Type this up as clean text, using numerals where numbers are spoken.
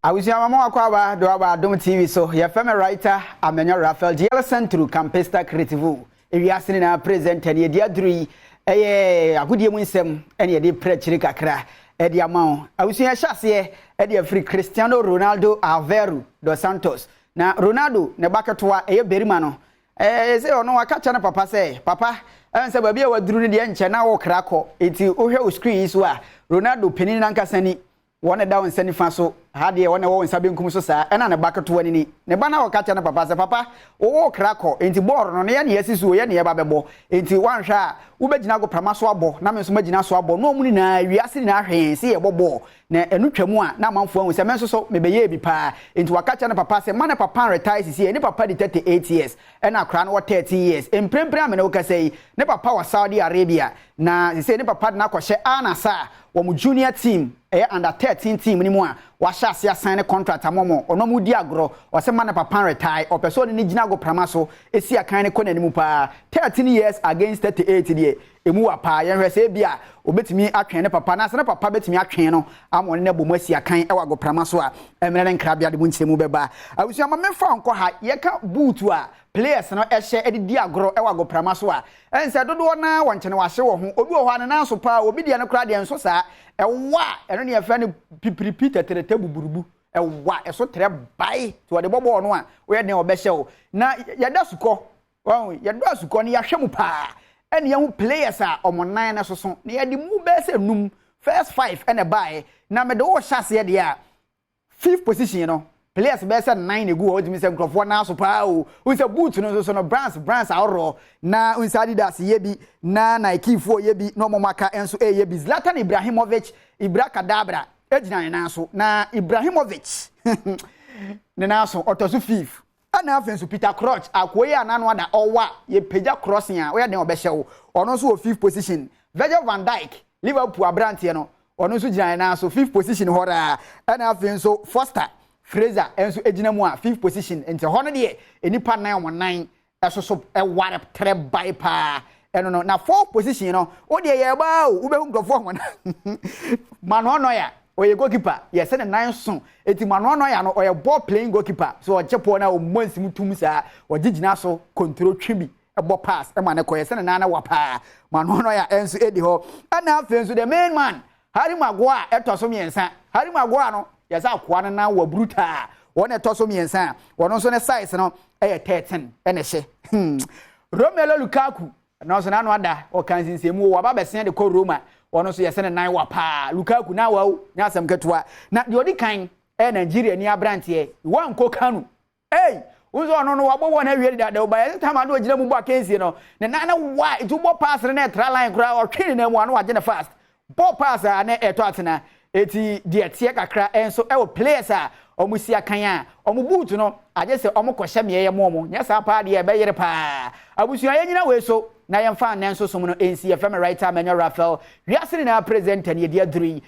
Abusua, mama wakɔ aba de waba Adom TV so. Yɛfɛ me writer Amenyo Raphael GL Centro Campista Creativo. Ewiase nyinaa presenter ne yɛdi aduru yi, ɛyɛ agodie mu nsɛm ɛne yɛde prɛ kyiri kakra ɛde ama wo. Abusua, yɛhyɛ aseɛ ɛde afiri Cristiano Ronaldo Alvaro dos Santos. Na Ronaldo ne ba ketewa ɛyɛ berima no, sɛ ɔno waka kyerɛ no papa sɛ, papa, ɛn sɛ baabi a waduru no deɛ, nkyɛn na wɔkra kɔ. Eti wohwɛ wo screen yi so a, Ronaldo panin nankasa ni, wɔn da wɔn nsa nifa so ha deɛ, wɔn wɔ wɔn nsa benkum so saa, ɛna ne ba ketewa ni. Ne ba na wɔka kyerɛ no papa sɛ, papa, wɔwɔ kra kɔ, nti bɔɔl no ne yɛ ne yɛsi so, yɛ ne yɛ ba bɛbɔ, nti wanhwɛ a wobɛgyina agoprama so abɔ na me nso magyina so abɔ na ɔmo nyinaa, wiase nyinaa hwɛ yɛn sɛ yɛbɔ bɔɔl, na ɛno twa mu a na amanfoɔ ahu sɛ me nso so mebɛyɛ bi paa. Nti waka kyerɛ no papa sɛ ma ne papa retire sisi yɛ. Ne papa di 38 years, ɛna akora no wɔ 13 years. Mprempren a me ne wo kasa yi, ne papa wɔ Saudi Arabia, na sisi ne papa de no akɔhyɛ Al Nassr wɔn junior team, ɛyɛ under 13 team ni mu a wahyɛ ase asan ne contract amɔmɔ. Ɔno mu di agorɔ, ɔsɛ ma ne papa retire, ɔpɛ sɛ ɔne ne gyina agoprama so esi akan ne kɔ n'anim paa. 13 years against 38 deɛ, emu wa paa. Yɛnhwɛ sɛ ebi a obetumi atwɛn ne papa na sɛ ne papa betumi atwɛn no ama ɔne ne bɔ mu asi akan ɛwɔ agoprama so a, mmerɛ ne nkrabea de mu nkyɛn mu bɛba. Abusua, ma mefa nkɔ ha. Yɛka boot a players no ɛhyɛ ɛde di agorɔ ɛwɔ agoprama so a, ɛnsɛ dodoɔ naa wɔ nkyɛn wahye wɔ ho. Obi wɔ hɔ a ne nan so paa, obi deɛ no koraa deɛ nso saa ɛwa a, ɛno ne yɛfrɛ no pipiripi tɛtɛrɛtɛ buburubu, ɛwa ɛso trɛ bae tí wɔde bɔ bɔɔl no a, wɔyɛ den ɔbɛhyɛ o. Na yɛda sukɔ wɔn, yɛdɔ asukɔ no, yɛahwɛ mu paa ɛne yɛho players a ɔmo nan no soso, na yɛde mu bɛyɛ sɛ num, first five ɛna ɛbaeɛ. Na mede wɔ hyɛ aseɛ deɛ a, fifth position no, players bɛyɛ sɛ nine na egu hɔ. Wotumi sɛ nkurɔfoɔ nan so paa o. N sɛ boot no nso so no, brands brands ahoroɔ na n sɛ Adidas yɛ bi, na Nike foɔ yɛ bi, na ɔmo aka nso ɛyɛ bi. Zlatan Ibrahimovic, Ibra Kadabra, egyina ne nan so, na Ibrahimovic ne nan so, ɔtɔ so fifth. Ɛna afei nso Peter Crouch, akoa yi a n'ano ada, ɔwa yɛpagya crossing a, ɔyɛ den ɔbɛhyɛ wo, ɔno nso wɔ fifth position. Virgil van Dijk, Liverpool aberanteɛ no, ɔno nso gyina ne nan so fifth position hɔ daa. Ɛna afei nso Foster Fraser nso gyina mu a fifth position. Nti hɔ no deɛ, nipa nan wɔn nan ɛso so ɛware trɛ bae paa ɛno no. Na fourth position no, o deɛ yɛ baa o, wobɛhu nkurɔfoɔ wɔn. Manuel Neuer, ɔyɛ goalkeeper, yɛsɛ ne nan so. Eti Manuel Neuer no, ɔyɛ ball playing goalkeeper, so ɔgye pɔɔ na ɔmmɔ nsim tum saa, ɔgye gyina so, control, twi bi, ɛbɔ pass ɛma ne kɔ. Yɛsɛ ne nan no wa paa. Manuel Neuer nso edi hɔ. Ɛna afei nso the main man, Harry Maguire, ɛtɔ so mmiɛnsa. Harry Maguire no, yɛsɛ akoa no nan wɔ brutal. Wɔn ɛtɔ so mmiɛnsa a, wɔn nso ne size no ɛyɛ 13 ɛna ɛhyɛ. Romelu Lukaku, ɛno nso n'ano ada, ɔka nsinsɛmu wɔ aba bɛsɛn de kɔ Roma. Wɔn nso yɛsɛ ne nan wa paa. Lukaku na wa o, nyɛ asɛm ketewa. Na deɛ ɔdi kan ɛyɛ Nigeria ni aberanteɛ Nwankwo Kanu. Ei, nso ɔno no wabɔ wɔn awie dada ɔba yɛsɛ tam ano ogyina mu bɔ akansie no, ne nan no wa, nti wobɔ pass no na ɛtra line koraa, ɔtwe ne nan mu ano wagye ne fast bɔ pass a na ɛtɔ atena. Eti deɛ teɛ kakra nso ɛwɔ players a wɔn si akan a wɔn boot no agye sɛ wɔn kɔhyɛ mmeɛ mu, wɔn nyɛ saa paa deɛ, ɛbɛyere paa. Abusua, yɛn nyina wei so na yɛmfa anan nso som no nsi. Yɛfrɛ me writer Mɛnyɛ Raphael, wiase nyinaa presenter ne yɛdi aduru yi.